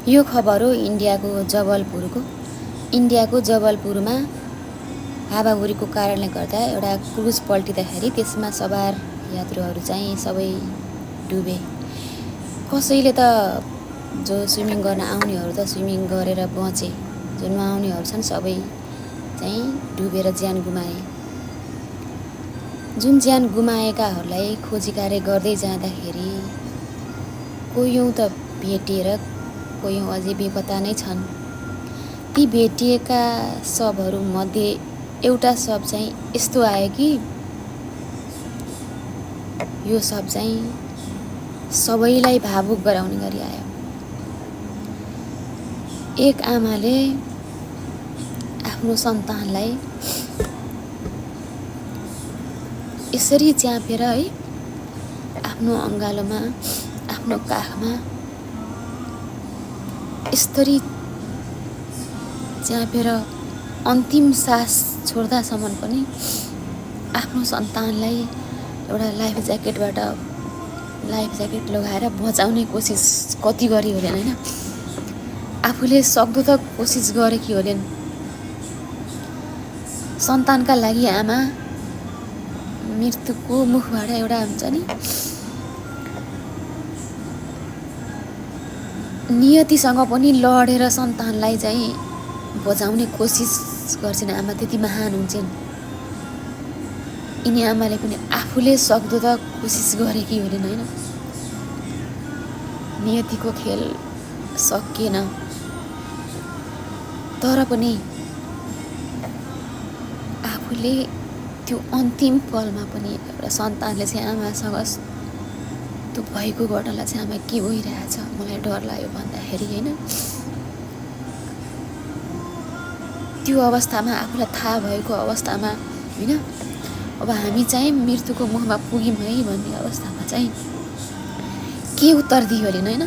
यो खबर हो इन्डियाको जबलपुरमा हावाहुरीको कारणले गर्दा एउटा क्रुज पल्टिँदाखेरि त्यसमा सवार यात्रुहरू चाहिँ सबै डुबे। कसैले त जो स्विमिङ गर्न आउनेहरू त स्विमिङ गरेर बचे, जो नआउनेहरू छन् सबै चाहिँ डुबेर ज्यान गुमाए। जुन ज्यान गुमाएकाहरूलाई खोजी कार्य गर्दै जाँदाखेरि कोयौँ त भेटिएर कोयौँ अझै बेपत्ता नै छन्। ती भेटिएका शवहरूमध्ये एउटा शव चाहिँ यस्तो आयो कि यो शव चाहिँ सबैलाई भावुक गराउने गरी आयो। एक आमाले आफ्नो सन्तानलाई यसरी च्यापेर है आफ्नो अङ्गालोमा आफ्नो काखमा यसरी च्यापेर अन्तिम सास छोड्दासम्म पनि आफ्नो सन्तानलाई एउटा लाइफ ज्याकेट लगाएर बचाउने कोसिस कति गरी होलेन हैन। आफूले सक्दो त कोसिस गरेकी होलेन। सन्तानका लागि आमा मृत्युको मुखबाट एउटा हुन्छ नि नियतिसँग पनि लडेर सन्तानलाई चाहिँ बचाउने कोसिस गर्छिन्। आमा त्यति महान हुन्छन्। यिनी आमाले पनि आफूले सक्दो त कोसिस गरेकी होलिन् हैन। नियतिको खेल सकिएन, तर पनि आफूले त्यो अन्तिम पलमा पनि एउटा सन्तानले चाहिँ आमासँग त्यो भएको घटनालाई चाहिँ आमा के भइरहेछ मलाई डर लाग्यो भन्दाखेरि हैन, त्यो अवस्थामा आफूलाई थाहा भएको अवस्थामा हैन, अब हामी चाहिँ मृत्युको मुखमा पुग्यौँ है भन्ने अवस्थामा चाहिँ के उत्तर दियो होला हैन।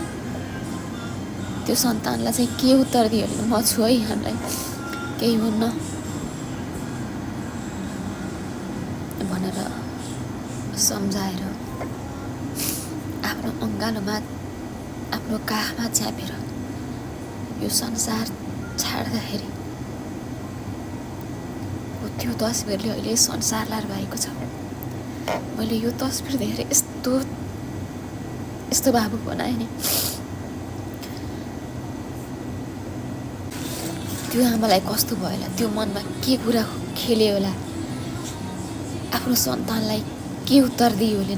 त्यो सन्तानलाई चाहिँ के उत्तर दियो होला, म छु है, हामीलाई केही हुन्न भनेर सम्झाएर आफ्नो अङ्गालोमा आफ्नो काखमा च्यापेर यो संसार छाड्दाखेरि त्यो तस्बिरले अहिले संसारलाई भएको छ। मैले यो तस्बिर देखेर यस्तो भावुक बनाएँ नि। त्यो आमालाई कस्तो भयो होला, त्यो मनमा के कुरा खेल्यो होला, आफ्नो सन्तानलाई के उत्तर दियो होला।